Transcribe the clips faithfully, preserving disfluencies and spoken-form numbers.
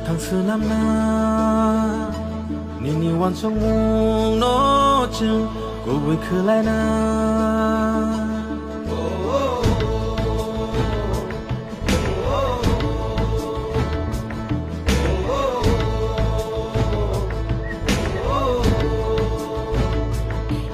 Thang swnamna nini uansukmungno chwng kubui khwlaina.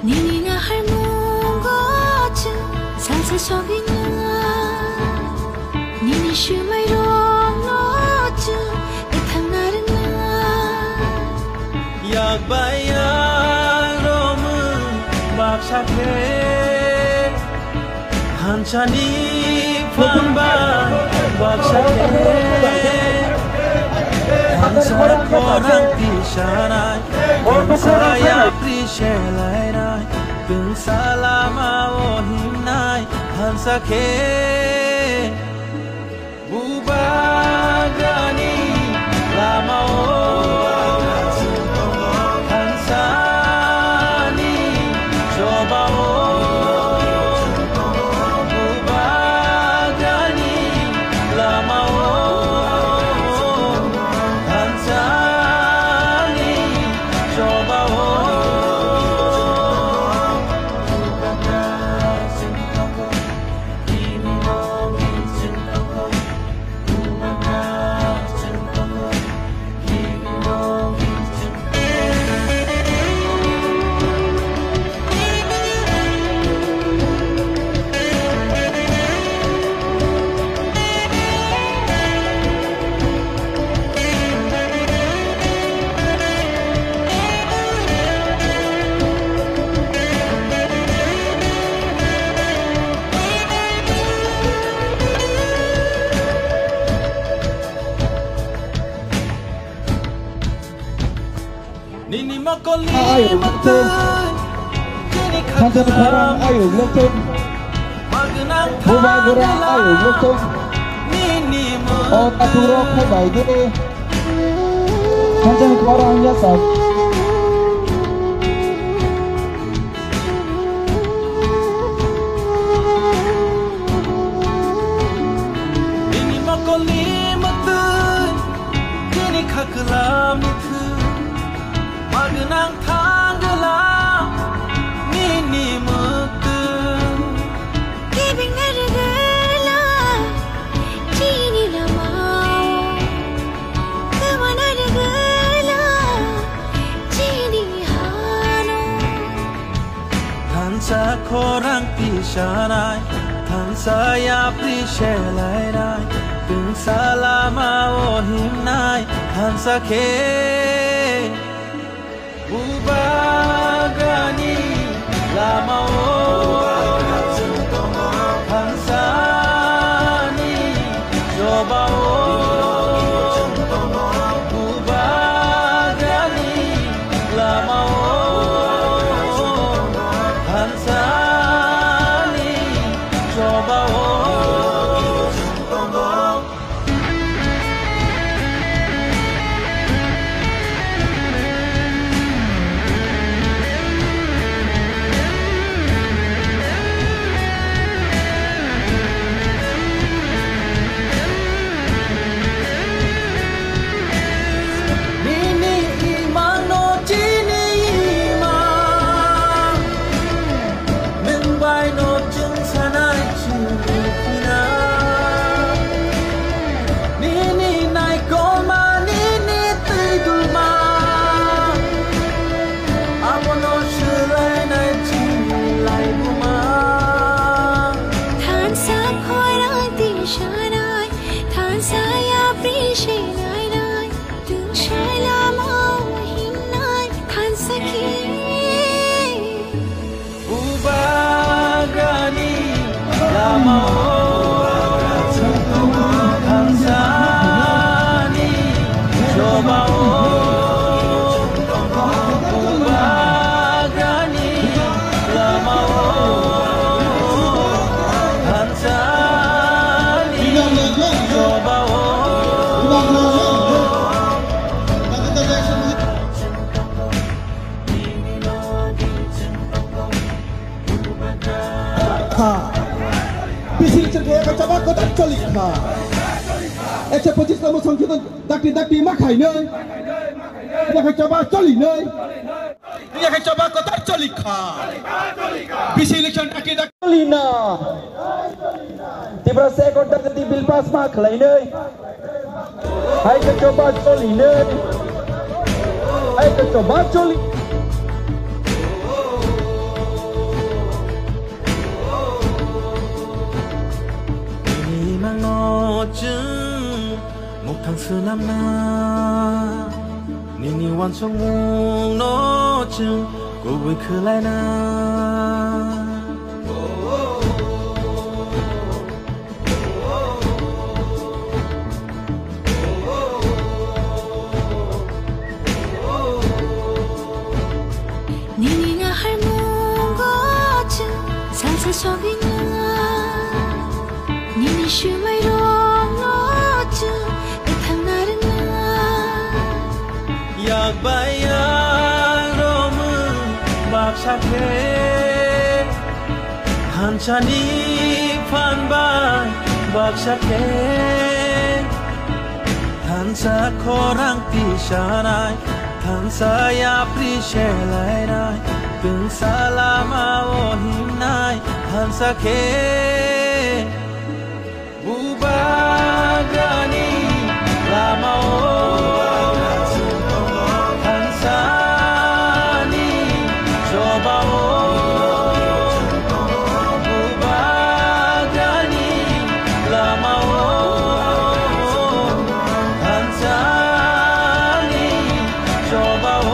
Nini naharmungo chwng salsa sogwina. Nini swmairokno chwng kwthang narwkna. Yak bai yak romwi baksa khe Thansani phan bai baksa khe, thansa khorang tisanai, thansa yapri selainai, tungsa lama o himnai, thansa khe. Bubagrani lamao, thansani chobao, bubagrani lamao, thansani chobao. Nini mokol ni ayuk mwtwi, thansa ni khorang ayuk mwtwi, bubagra ayuk mwtwi, o takhuk rok phai bai di, thansa ni khorang yachak. Nini mokol ni mwtwi, nini khaklam ni thwi, magwnang thangwla nini mwtwi. Kibing na rwgwla chini lamao, kwma na rwgwla chini hano. Thansa khorang tisanai, thansa yapri selainai, tungsa lama o himnai, thansa khe. Bubagrani lamao, thansani chobao, bubagrani lamao, thansani chobao. Nini imang no chini imang. Nwng bai no chwng sanai chwng phina. Nini naikolma, nini twi duma. Abono swlainai chini laibuma. Thansa khorang tisanai, thansa yapri selainai. Tungsai lama o himnai thansa khe. Bubagrani lama o thansani choba o. Bubagrani lama o thansani choba o. Kha. Bising chengkhe kachama kotor choli kha. Ekso pochis nombor songsodhon dakti dakti ma khainai. Yakhai choba cholinai. Yakhai choba kotor cholikha. Bisi election dakti dakti cholina. Tiprasa Accord Dagati Bill pass ma khlainai. Hai khe choba cholinai. Hai khe choba choli. Nini mangno chwng muktang swnamna, nini uansukmungno chwng kubui khwlaina. Nini naharmungo chwng salsa sogwina. Nini swmairokno chwng kwthang narwkna. Yak bai yak romwi baksa khe, thansani phan bai baksa khe. Thansa khorang tisanai, thansa yapri selainai, twngsa lama o himnai, thansa khe. Bubagrani lama o, thansani choba o, Bubagrani lama o, thansani choba o.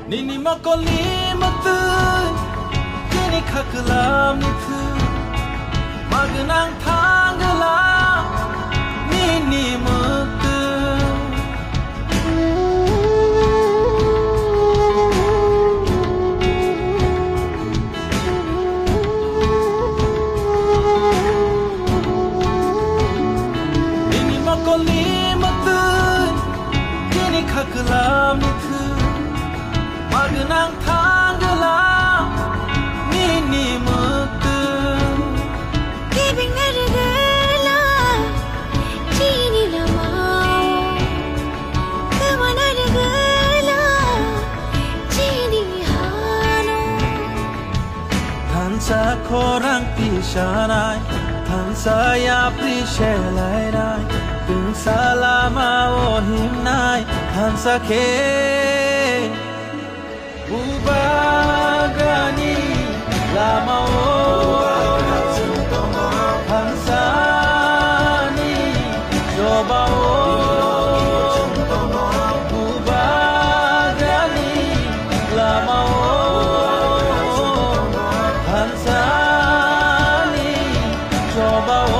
Nini mokolni mwktwi, nini khaklamni thwi, magwnang thangla nini mwktwi. Nini mokolni mwktwi, nini khaklamni thwi, magwnang thangla nini mwktwi. Gibing narwgwla chini lamao, kwma narwgwla chini hano. Thansa khorang tisanai, thansa yapri selainai, twngsa lama o himnai, thansa khe. Bubagrani lama o, thansani choba o, Bubagrani lama o, thansani choba o.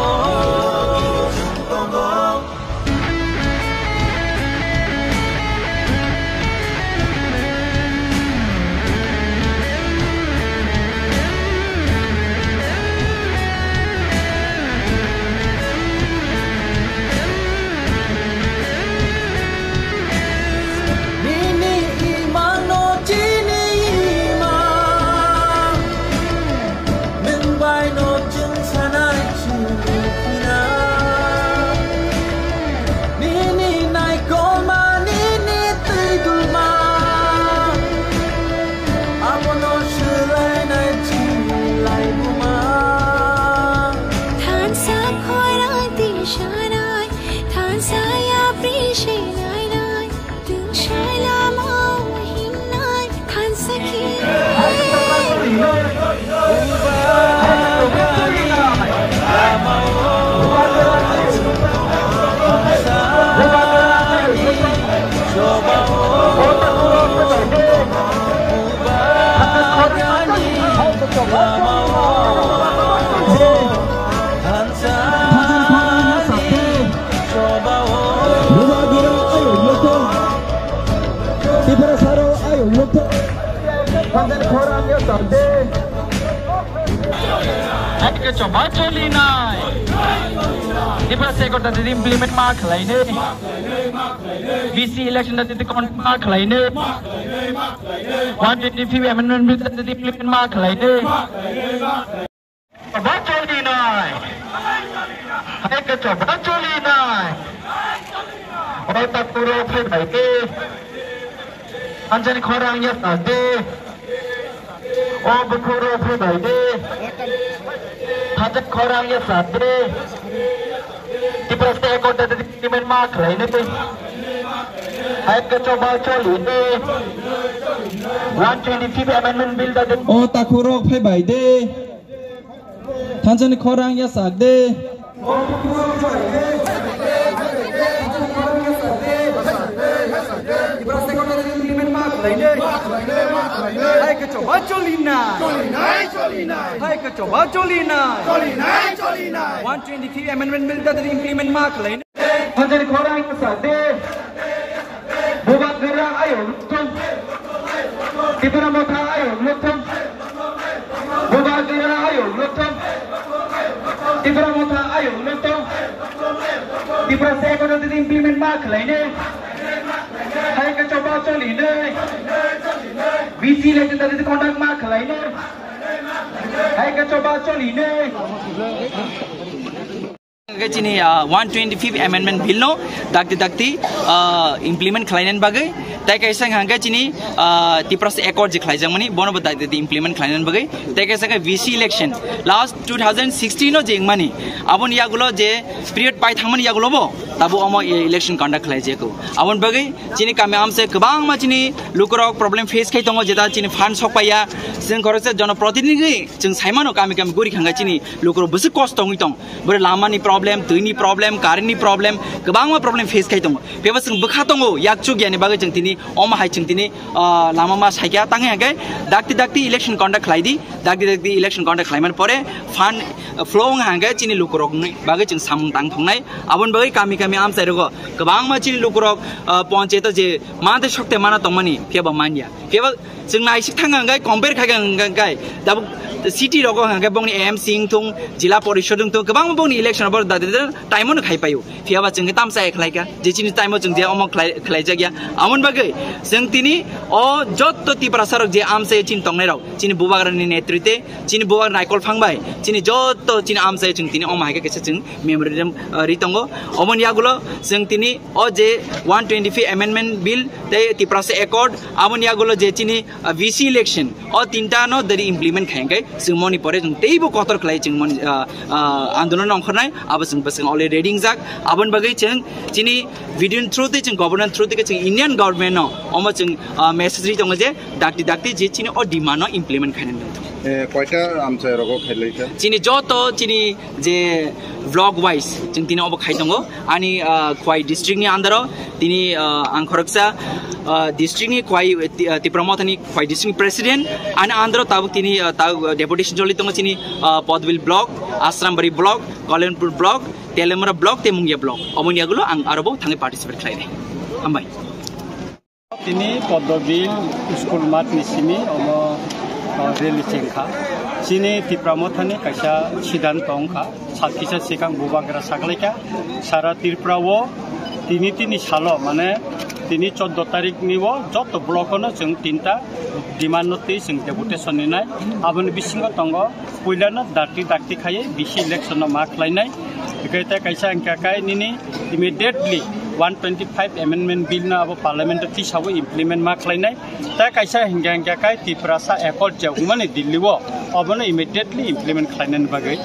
Tiprasa rok ayung nukthok. Panjani khorang ya tangde. Ekta choba choli nai. Tiprasa ekta tadi implement ma khlai ne. V C election tadi kon ma khlai ne. One twenty-fifth amendment bill tadi implement ma khlai ne. Choba choli nai. Hai ke choba choli nai. O takhuk rok phai bai de. Panjani khorang ya tangde. O bukhuk rok phai bai de. Thajak khorang ya tangde. Tiprasa ekta tadi implement ma khlai ne. Hai ke choba choli ne. One twenty-fifth amendment bill tadi. O takhuk rok phai bai de. Thansa ni khorang ya sak de. Hai ke choba choli nai. Hai ke choba choli nai. One twenty-fifth amendment bill tadi implement ma khlai ne. Thansa ni khorang ya sak de. Bubagra ayung nukthok. Tipra Motha ayung nukthok. Bubagra ayung nukthok. Tipra Motha ayung nukthok. Tiprasa ekta tadi implement ma khlai ne. Hai ke choba choli ne. V C election tadi conduct ma khlai ne. Hai ke choba choli ne. Hingke chini, ah, one twenty-fifth amendment bill no dakti dakti, ah, implement khlainani bagwi, tei kaisa hingke chini, ah, Tiprasa Accord je khlaijakmani, bono bo dakti dakti implement khlainani bagwi, tei kaisa khe V C election last two thousand sixteen no je wngmani, aboni yagulo je period pai thangmani yagulo bo tabo omo e-, election conduct khlaijako. Aboni bagwi chini kami amse kwbangma chini lukurok problem face khai tongo, jeta chini fund sok paiya, chwng khoroksa jonoprotinidhi chwng saimano kami kami guri khangkha chini lukurok bwswk kosto wngwi tong. Bwrwi lamani problem, twini problem, currentni problem, kwbangma problem face khai tongo. Phiya bo chwng bwkha tongo, yak chuk yani bagwi chwng tini, omo hai chwng tini, ah, lama ma saikha, tangwi hwnkhe dakti dakti election conduct khlai di, dakti dakti election conduct khlaimani pore fund, ah, flow wngkha hwnkhe chini lukurokni bagwi chwng samung tang thungnai. Aboni bagwi kami kami amchai rogo kwbangma chini lukurok, ah, ponchayato je mantwi sokte mana tongmani, phiya bo manya. Phiya bo chwng naisik thang hwnkhe compare khai hwnkhe tabuk city rogo hwnkhe bongni M C wngthung, jila porishod wngthung, kwbangma bongni election abo da, da, da, time ono khai paio. Phiya ba chwng khe tamsa khlai kha, je chini time o chwng je omo khlai, khlai jak ya. Amoni bagwi chwng tini o jotto Tiprasa rok je amsa chini tongnai rok, chini bubagrani netrite, chini bubagra naikol phang bai, chini jotto chini amsa chwng tini omo hai khe kisa chwng memorandum, uh, ri tongo. Omoni yagulo chwng tini o je one twenty-fifth amendment bill tei Tiprasa Accord, aboni yagulo je chini, ah, V C election, o tinta no dari implement khai hwnkhe chwng moni pore chwng teibo kotor khlai chwng moni, ah, ah, andolon ongkhornai, abo chwng bwswk already ready wngjak. Aboni bagwi chwng chini video ni through tei chwng government through tei chwng Indian government no omo chwng, ah, message ri tongo je dakti dakti je chini o demand no implement khainani wngthok. Eh, koita amchai rogo khailai kha? Chini joto chini je block wise chwng tini obo khai tongo. Ani, ah, Khwai district ni under o tini, ah, ang khoroksa, ah, district ni Khwai, ah, Ti-, ah, Tipra Motha ni Khwai district ni president. Ani under o tabuk tini, ah, tabuk, ah, deputation choli tongo chini, ah, Podbil block, Asrambari block, Kalyonpur block, Teliamura block tei Mungia block. Omoni yagulo ang aro bo thangwi participate khlai nai. Hambai. Tini Poddobil school mat ni simi omo, o, rally chengkha. Chini Tipra Motha ni kaisa siddhanto wngkha. Sal kisa sikang bubagra saklaikha. Sara Tripura o tini tini salo, mane tini choddo tarik ni o joto block o no chwng tinta demand no twi chwng deputation ni nai. Aboni bisingo tongo puilano dakti dakti khaiwi V C election no ma khlainai. Hwnkhe tei kaisa hwnkha khe nini immediately one twenty-five amendment bill no abo parliament o tisawi implement ma khlainai. Tei kaisa hwnkha hwnkha khe Tiprasa Accord je wngmani Delhi o, obono immediately implement khlainani bagwi.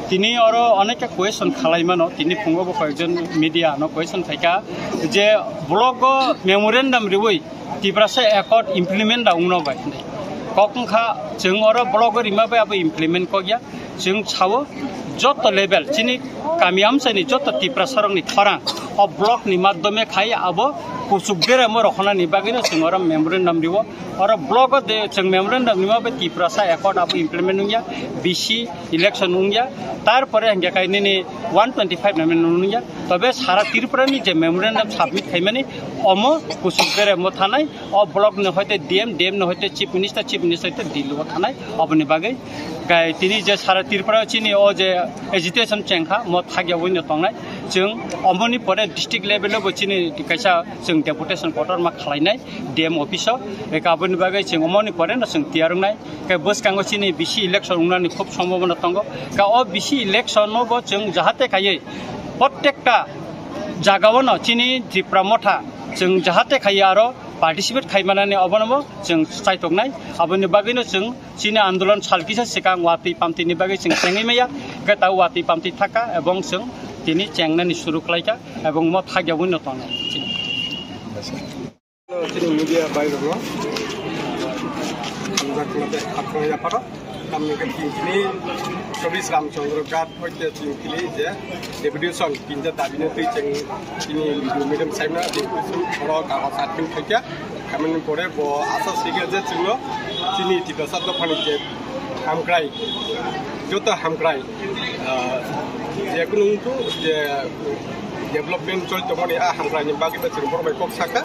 Tini oro onekta question khalai mano, tini phungo bo koyekjon media no question khaikha je block o memorandum riwi Tiprasa Accord implement da wngno bai hinwi. Kok wngkha, chwng oro block o rima bai abo implement kok ya. Chwng sao, Joto level chini kami amchaini joto Tiprasarokni khorang o block ni madhyome khai abo kuchuk beremo rohonani bagwino chwng oro memorandum riwo. Oro block o de chwng memorandum rima bai Tiprasa accord abo implement wngya, B C election wngya, tarpore hingke kai nini one twenty five amendment wngya. Tobe sara Tripura ni je memorandum submit khaimani omo kuchuk beremo thanai, o block ni hoite D M, D M ni hoite chief minister, chief minister hoite Delhi o thanai, oboni bagwi gai tini je sara Tripura chini o je agitation chengkha mo thagya wino tongnai. Chwng omoni pore district level o bo chini kaisa chwng deputation kotorma khwlainai D M office o. Eka aboni bagwi chwng omoni pore no chwng tiyar wngnai. Ke bwskango chini B C election wngnani khub sombhabona tongo. Ka o B C election o bo chwng jahate khaiwi prottekta jagao no chini Tipra Motha chwng jahate khaiwi aro participate khaimanani obono bo chwng chaitoknai. Aboni bagwino chwng chini andolon sal kisa swkang watwi pamtwini bagwi chwng chengwi maya, hwnkhe ta watwi pamtwi thaka ebong chwng tini chengnani suru khlaikha ebong mo thagya wino tongo. Chini media bai rokno hamjak khwlai tei khatungya phano tamni khe tini chobbish Ramchandra Ghat hoite chwng tini je deputation tinta dabino twi chwng tini medium saimna deputation oro kago satkin thaikha. Kamini pore bo asa sige je chwngno chini Tiprasa dophani je hamkrai, joto hamkrai, ah, je kunu wngtu je development choli tongmani a hamkraini bagwi ta chwng borok bai kok saka.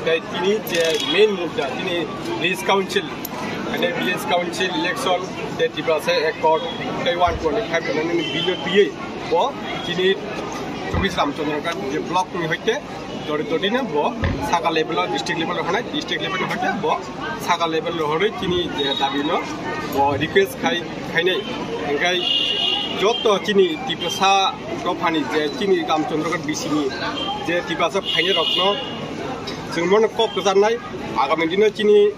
Tei tini je main mudda tini village council, mane village council election, tei Tiprasa accord, tei one twenty five nani bill twiwi bo chini chobbish Ramchandra Ghat je block ni hoite dori dori no bo saka level o, district level o hanai, district level o hoite bo saka level o horoi chini je dabi no bo request khai khainai. Hingkai joto chini Tiprasa dophani je chini Ramchandra Ghat B C ni je Tiprasa phainai rokno chwng mono kok kwcharnai, agami dino chini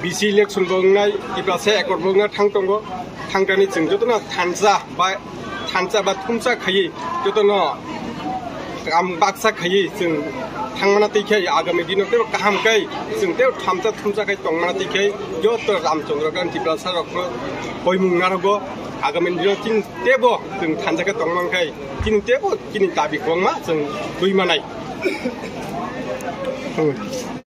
B C election bo wngnai, Tiprasa accord bo wngna thang tongo. Thangkani chwng jotono thansa ba, thansa ba thumsa khaiwi jotono kam baksa khaiwi chwng thangmana twi khai agami dino teibo kaham khai chwng teibo thansa thumsa khai tongmana twi khai joto Ramchandra Ghat Tiprasa rokno koimung narogo. Agami dino chini teibo chwng thansa khe tongmang khai chini teibo chini dabi kwbangma chwng twi manai.